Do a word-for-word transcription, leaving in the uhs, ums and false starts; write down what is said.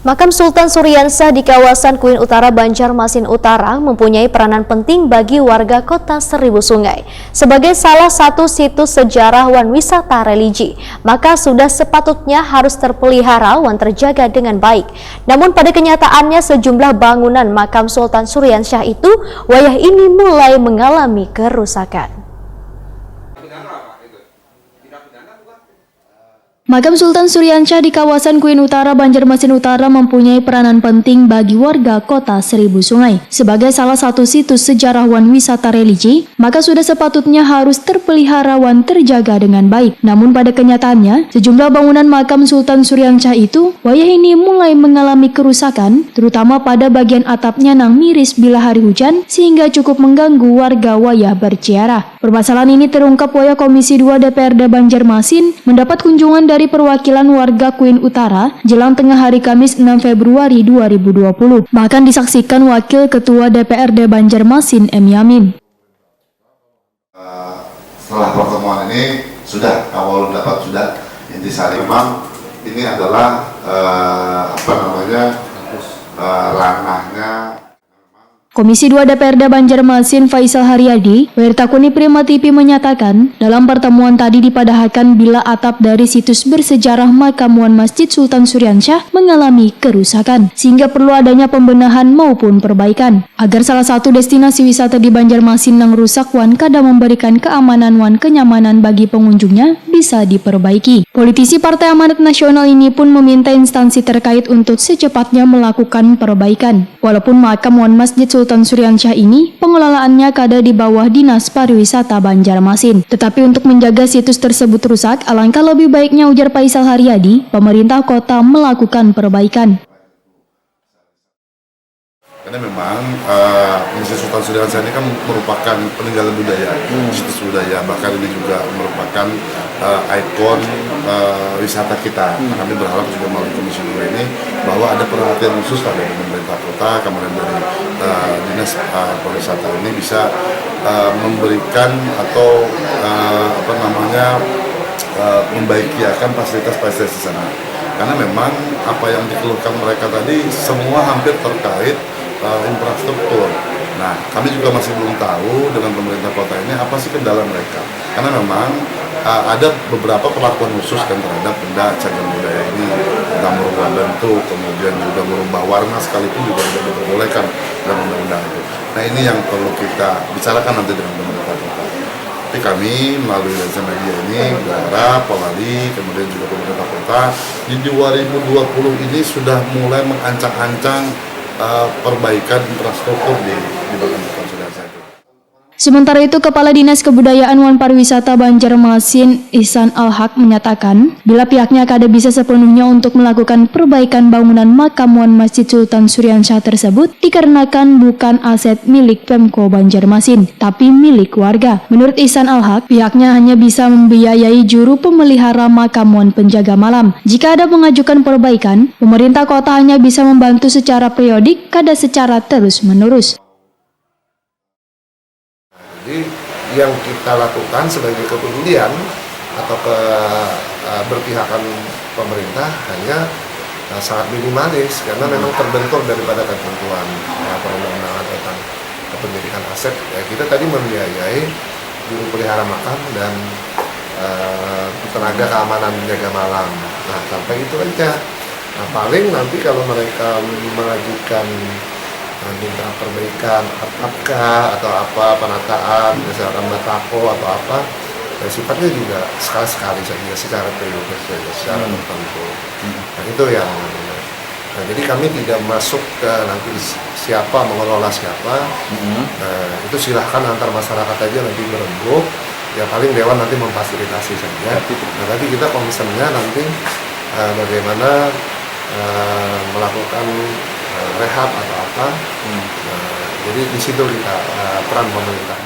Makam Sultan Suriansyah di kawasan Kuin Utara, Banjarmasin Utara, mempunyai peranan penting bagi warga Kota Seribu Sungai. Sebagai salah satu situs sejarah wan wisata religi, maka sudah sepatutnya harus terpelihara wan terjaga dengan baik. Namun, pada kenyataannya, sejumlah bangunan makam Sultan Suriansyah itu wayah ini mulai mengalami kerusakan. Makam Sultan Suriansyah di kawasan Kuin Utara, Banjarmasin Utara, mempunyai peranan penting bagi warga Kota Seribu Sungai. Sebagai salah satu situs sejarah wan wisata religi, maka sudah sepatutnya harus terpelihara wan terjaga dengan baik. Namun, pada kenyataannya, sejumlah bangunan makam Sultan Suriansyah itu wayah ini mulai mengalami kerusakan, terutama pada bagian atapnya nang miris bila hari hujan, sehingga cukup mengganggu warga wayah berziarah. Permasalahan ini terungkap wayah Komisi dua D P R D Banjarmasin mendapat kunjungan dari perwakilan warga Kuin Utara jelang tengah hari Kamis, enam Februari dua ribu dua puluh. Bahkan disaksikan Wakil Ketua D P R D Banjarmasin, M Yamin. Eh, setelah pertemuan ini sudah awal dapat sudah intisari, memang ini adalah eh, apa namanya eh, ranahnya. Komisi dua D P R D Banjarmasin, Faisal Haryadi, wayah ditakuni Prima T V menyatakan, dalam pertemuan tadi dipadahakan bila atap dari situs bersejarah makam wan Masjid Sultan Suriansyah mengalami kerusakan, sehingga perlu adanya pembenahan maupun perbaikan, agar salah satu destinasi wisata di Banjarmasin nang rusak wan kada memberikan keamanan wan kenyamanan bagi pengunjungnya bisa diperbaiki. Politisi Partai Amanat Nasional ini pun meminta instansi terkait untuk secepatnya melakukan perbaikan. Walaupun makam wan Masjid Sultan Suriansyah ini pengelolaannya kada di bawah Dinas Pariwisata Banjarmasin, tetapi untuk menjaga situs tersebut rusak, alangkah lebih baiknya, ujar Faisal Haryadi, pemerintah kota melakukan perbaikan. Karena memang uh, Masjid Sultan Suriansyah ini kan merupakan peninggalan budaya, situs budaya, bahkan ini juga merupakan uh, ikon uh, wisata kita. Nah, kami berharap juga melalui Komisi dua ini bahwa ada perhatian khusus lah dari pemerintah kota, kemudian dari uh, dinas uh, pariwisata ini bisa uh, memberikan atau uh, apa namanya uh, membaiki akan fasilitas-fasilitas di sana. Karena memang apa yang dikeluhkan mereka tadi semua hampir terkait uh, infrastruktur. Nah, kami juga masih belum tahu dengan pemerintah kota ini apa sih kendala mereka. Karena memang uh, ada beberapa perlakuan khusus kan terhadap benda cagar budaya ini, entah merubah bentuk, kemudian juga merubah warna sekalipun juga tidak diperbolehkan dalam undang-undang itu. Nah, ini yang perlu kita bicarakan nanti dengan pemerintah kota. Tapi kami melalui Raja Media ini berharap Pak Wali, kemudian juga pemerintah kota di dua ribu dua puluh ini sudah mulai mengancang-ancang uh, perbaikan infrastruktur di di Batam Kota Suriansyah itu. Sementara itu, Kepala Dinas Kebudayaan wan Pariwisata Banjarmasin, Ihsan Al-Haq, menyatakan, bila pihaknya kada bisa sepenuhnya untuk melakukan perbaikan bangunan makam wan Masjid Sultan Suriansyah tersebut dikarenakan bukan aset milik Pemko Banjarmasin, tapi milik warga. Menurut Ihsan Al-Haq, pihaknya hanya bisa membiayai juru pemelihara makam wan penjaga malam. Jika ada mengajukan perbaikan, pemerintah kota hanya bisa membantu secara periodik, kada secara terus-menerus. Jadi, yang kita lakukan sebagai kepedulian atau ke uh, berpihakan pemerintah hanya uh, sangat minimalis karena memang terbentur daripada ketentuan uh, perundang-undangan tentang kepemilikan aset. Ya, kita tadi membiayai juru pelihara makam dan uh, tenaga keamanan jaga malam. Nah, sampai itu aja. Nah, paling nanti kalau mereka mengajukan uh, minta perbaikan atap kah atau apa, penataan, misalkan batako atau apa, ya sifatnya juga sekali-sekali saja secara periodik saja, secara tertentu. Nah, itu yang nah, jadi kami tidak masuk ke nanti siapa mengelola siapa. Nah, itu silahkan antar masyarakat aja nanti berembuk. Ya, paling dewan nanti memfasilitasi saja. Nah, tapi kita concernnya nanti uh, bagaimana uh, melakukan uh, rehab atau apa. Nah, jadi di situ kita uh, peran pemerintah.